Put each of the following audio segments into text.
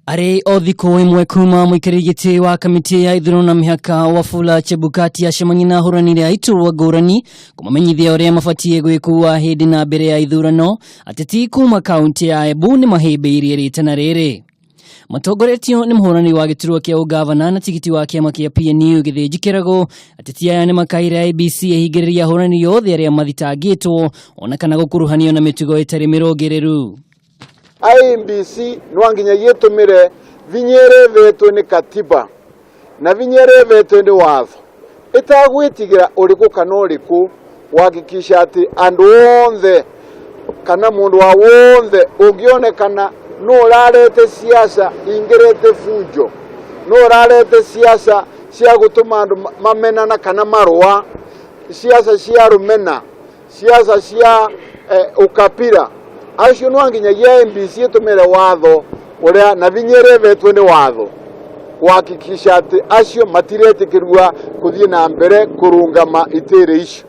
Arĩ o thikũ ĩmwe kuma mũikarĩri gĩtĩ wa kamĩtĩ ya ithurano na mĩhaka Wafula Chebukati acemania na ahũranĩri a iturwa ngũrani kũmamenyithia ũrĩa mabatiĩ gwĩkua hĩndĩ na mbere ya ithurano, ateti kuma kaunti ya Embu nĩ mahĩmbĩirie rĩtana rĩrĩ. Matongoretio nĩ mũhũrani wa gĩturwa kĩa ũgavana na tigiti wa kĩama kĩa PNU Gĩthĩnji Kĩragũ, ateti aya nĩ makaire IEBC ĩhingĩrĩrie ahũrani othe arĩa mathitangĩtwo ona kana gũkuruhanio na mĩtugo ĩtarĩ mĩrũngĩrĩru. IEBC no nginyagia ĩtũmĩre vinya ĩrĩa ĩvetwo nĩ katiba na vinya ĩrĩa ĩvetwo nĩ watho ĩtagwĩtigĩra ũrĩkũ kana ũrĩkũ kuhakikisha atĩ andũ othe kana mũndũ wa wothe ũngĩonekana no ũrarete siasa ingĩrete fujo, no ũrarete siasa cia gũtũma andũ mamenana kana marũa, siasa cia rũmena, siasa cia ukabila, acio no nginyagia IEBC ĩtũmĩre watho ũrĩa na vinya ĩrĩa ĩvetwo nĩ watho kuhakikisha atĩ acio matiretĩkĩrua kũthiĩ na mbere kũrũngama itĩrĩ icio.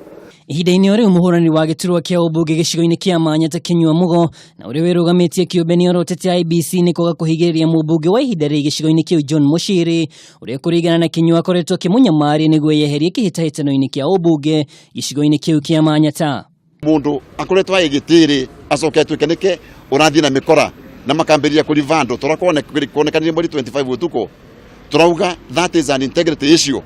Ihinda-inĩ o rĩu mũhũrani wa gĩturwa kĩa ũmbunge gĩcigo-inĩ kĩa Manyata Kinyua Mugo na ũrĩa wĩrũgamĩtie kĩũmbe nĩ orotete IEBC nĩ kwaga kũhingĩrĩria mũmbunge wa ihinda rĩrĩ gĩcigo-inĩ kĩu John Muchiri ũrĩa kũringana na Kinyua akoretwo akĩmũnyamaria nĩguo eyeherie kĩhĩtahĩtano-inĩ kĩa ũmbunge gĩcigo-inĩ kĩu kĩa Manyata. Mundu akoretwo agĩgĩtĩrĩ acoke atuĩke nĩke ũrathiĩ na mĩkora na makambĩrĩria kũriva andũ tũrakuonekanire mweri 25 ũtukũ tũrauga that is an integrity issue.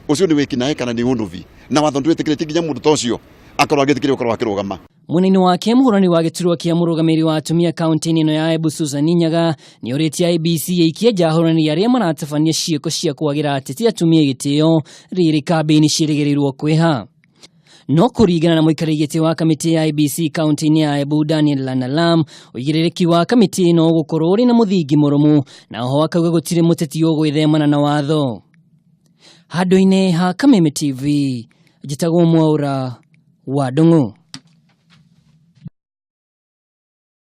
Ũcio nĩ wĩkinaĩ kana nĩ ũnũbi na watho ndwĩtĩkĩrĩtie nginya mũndũ ta ũcio akorwo agĩtĩkĩrio gũkorwo akĩrũgama. Mwena-inĩ wake mũhũrani wa gĩturwa kĩa mũrũgamĩrĩri wa atumia kaunti-inĩ ĩno ya Embu Susan Nyaga nĩ orĩtie IEBC ĩikie nja ahũrani arĩa maratabania ciĩko cia kwagĩra ateti atumia gĩtĩo rĩrĩ kambĩini ciĩrĩgĩrĩirwo kwĩha. No kũringana na mũikarĩri gĩtĩ wa kamĩtĩ ya IEBC kaunti-inĩ ya Embu Daniel Lanalam, ũigĩrĩrĩki wa kamĩtĩ ĩno ũgũkorwo ũrĩ na mũthingi mũrũmu na oho akauga gũtirĩ mũteti ũgwĩthemana na watho. Handũ-inĩ ha Kameme TV, njĩtagwo Mwaũra wa Ndung'u.